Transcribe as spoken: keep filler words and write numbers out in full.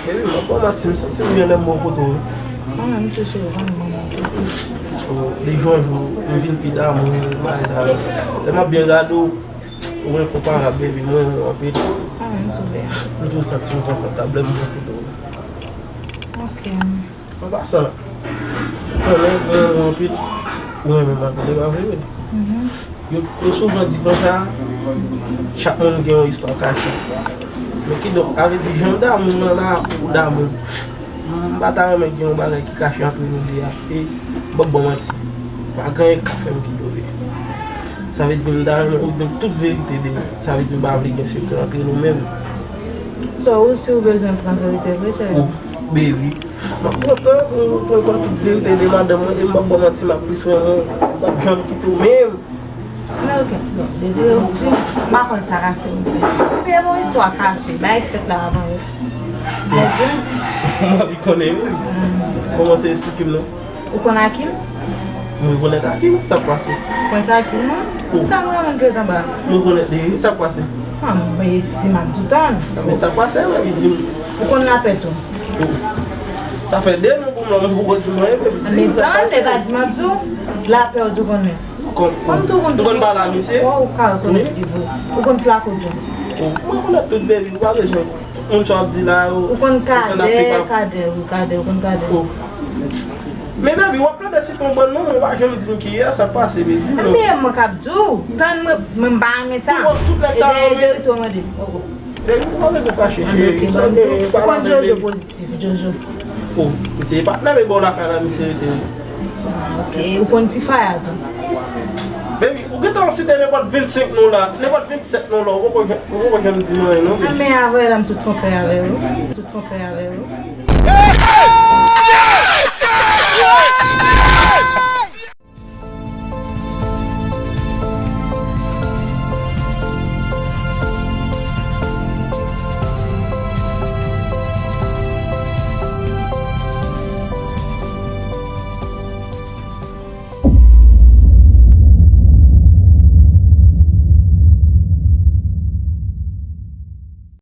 Baby, m ap ba w manti, m santi m byen lè m bò kote w wi. Mwen menm tou cheri, ou konnen mwen menm tou. Oh, de jou an jou, m vin pi damou bagay sa yo. Lè m ap byen gade w, ou enkonparab, baby, m renmen w anpil. Mwen menm tou, byen. M toujou santi m konfòtab lè m bò kote w. Ok. An pasan, ou konnen mwen renmen w anpil, ou renmen m anpil, e pa vre wi? Yo, yo souvan di konsa, chak moun gen yon istwa kache. Men kidonk, sa vle di, jan m damou nan la, ou damou. M pa ta renmen gen yon bagay ki kache antre nou de a. E, m p ap ba w manti, pa gen anyen k ka fè m kidonk. Sa vle di, m ta renmen ou di m tout verite de mwen. Sa vle di, m pa vle gen sekrè antre nou menm. So, ou si ou bezwen pran verite vre, cheri? Ou, baby. M ap pran tan pou m, pou m konn tout verite de madanm mwen, e m p ap ba w manti, m ap plis renmen w, m p ap janm kite w menm. Men ok, bon, depi yo di, m pa konn sa ka fè m byen. Depi e bon istwa kache, bagay k fèt la avan yo. Ou konprann? M anvi konnen wi. Kòmanse esplike m non. Ou konn Akim? Mwen rekonèt Akim, sa k pase? Prens Akim, non? Ou. Ti ka mwen menm ki ret anba. Mwen rekonèt li, wi, sa k pase? Ah, men di m ap di w tann. Men sa k pase, mwen, li di m. Ou konn lapè tou? Ou. Sa fè de non pou mwen, mwen poko di mwen, men di m sa k pase. Tann, e pa di m ap di w. Lapè ou di w konnen. Ou konn, ou konn pale a misye? Ou ka rekonèt li vre. Ou konn Flako tou? Ou, mwen rekonèt tout, baby, ou pa bezwen. Tout moun sa w ap di la yo. Ou konn Kadè, Kadè, wi, Kadè, ou konn Kadè. Oh. Men baby, w ap plede site yon bann non, ou pa janm di m kiyès, sa k pase, baby, di m non. Men mwen k ap di w, tann mwen, mwen m pa renmen sa. Tout, tout nèg sa yo, e dèyè verite w mande m. Oh, oh. Baby, ou pa bezwen fache, cheri. Ok, ban m di w. Ou konn Jojo pozitif, Jojo. Oh, misye e patnè m e bò lakay la, misye rete. Ah, ok, ou konn Ti Faya tou. Baby, ou gentan site nenpòt vennsenk non la, nenpòt vennsèt non la, ou poko janm, ou poko janm di m anyen non, baby. Ah, men avè la, m sot fè yon kè avè w. M sot fè yon kè avè w.